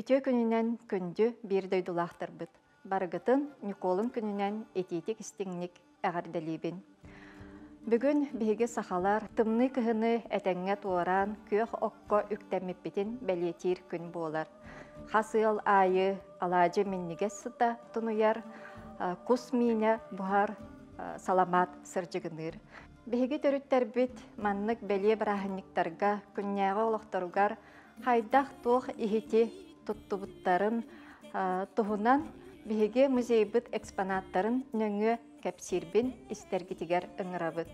Үтүө күнүнэн күндү биир дойдулаахтарбыт! Барыгытын Ньукуолун күнүнэн итиитик-истиҥник эҕэрдэлиибин! Бүгүн биһиги сахалар тымныы кыһыны этэҥҥэ туораан күөх окко үктэммиппитин бэлиэтиир күн буолар. Хас ыал аайы алаадьы минньигэс сыта тунуйар, кус миинэ буһар, саламаат сырдьыгыныыр. Биһиги төрүттэрбит маннык бэлиэ бырааһынньыктарга күннээҕи олохторугар хайдах-туох иһити туттубуттарын туһунан биһиги музейбыт экспонаттарын нөҥүө кэпсиирбин истэргитигэр ыҥырабыт.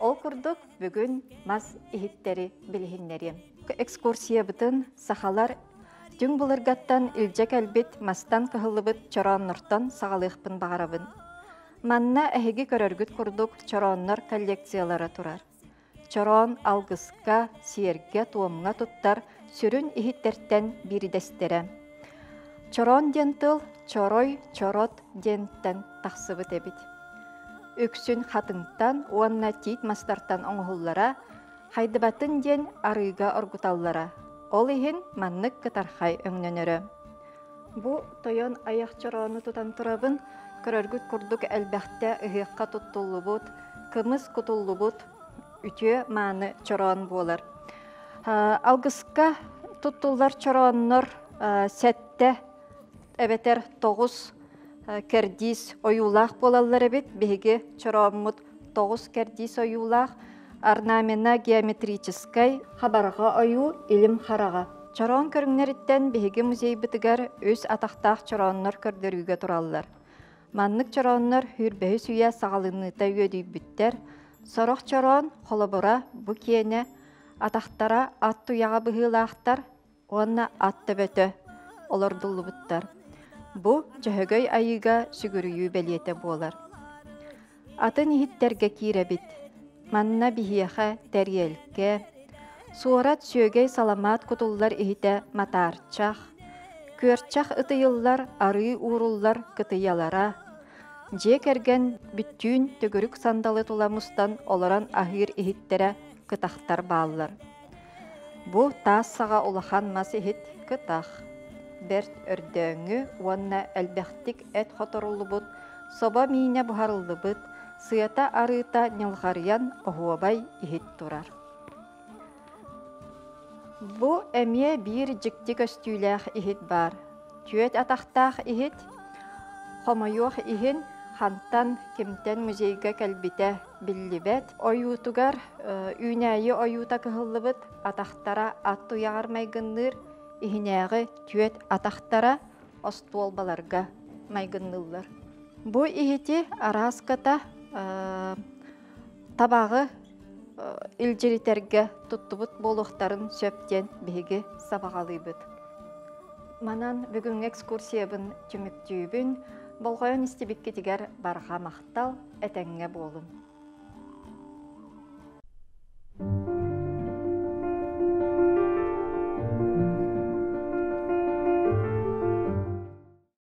Ол курдук бүгүн мас иһиттэри билиһиннэриэм. Экскурсиябытын сахалар түҥ былыргаттан илдьэ кэлбит мастан кыһыллыбыт чорооннортон саҕалыахпын баҕарабын. Манна эһиги көрөргүт курдук чорооннор коллекциялара турар. Чороон алгыска, сиэргэ-туомҥа туттар сүрүн иһиттэртэн биирдэстэрэ. Чороон диэн тыл чорой, чорот диэнтэн тахсыбыт эбит. Үксүн хатыҥтан уонна тиит мастартан оҥоһуллара, хайдыбатын диэн арыыга оргуталлара. Ол иһин маннык кытархай өҥнөнөрө. Бу тойон айах чороону тутан турабын, көрөргүт курдук элбэхтэ ыһыахха туттуллубут, кымыс кутуллубут үтүө мааны чороон буолар. Алгыска туттуллар чорооннор сэттэ эбэтэр 9 кэрдиис ойуулаах буолаллар эбит. Биһиги чорооммут 9 кэрдиис ойуулаах орнамена геометрическай хабарҕа ойуу илим хараҕа. Чороон көрүҥнэриттэн биһиги музейбытыгар үс атахтаах чорооннор көрдөрүүгэ тураллар. Маннык чорооннор сүүрбэһис үйэ саҕаланыыта үөдүйбүттэр. Сорох чороон, холобура, бу киэнэ атахтара ат туйаҕа быһыылаахтар уонна ат төбөтө олордуллубуттар. Бу Дьөһөгөй Айыыга сүгүрүйүү бэлиэтэ буолар. Атын иһиттэргэ киирэбит. Манна биһиэхэ тэриэлкэ, суорат сүөгэй саламаат кутуллар иһитэ матаарчах, күөрчэх ытыйыллар арыы ууруллар кытыйалара, дьиэ кэргэн бүттүүн төгүрүк сандалы тула мустан олорон аһыыр иһиттэрэ кытахтар бааллар. Бу таас саҕа улахан мас иһит кытах, бэрт өрдөөҥҥү уонна элбэхтик эт хоторуллубут, собо миинэ буһарыллыбыт, сыата-арыыта ньылҕарыйан оһуобай иһит турар. Бу эмиэ биир дьикти көстүүлээх иһит баар. Түөт атахтаах иһит, хомойуох иһин, хантан, кимтэн музейга кэлбитэ биллибэт. Ойуутугар үүнээйи ойуута кыһыллыбыт, атахтара ат туйаҕар майгынныыр, иһинээҕи түөт атахтара остуолбаларга майгынныыллар. Бу иһити арааската табаҕы илдьиритэргэ туттубут буолуохтарын сөп диэн биһиги сабаҕалыыбыт. Манан бүгүҥҥү экскурсиябын түмүктүүбүн. Болҕойон истибиккитигэр барҕа махтал, этэҥҥэ буолуҥ.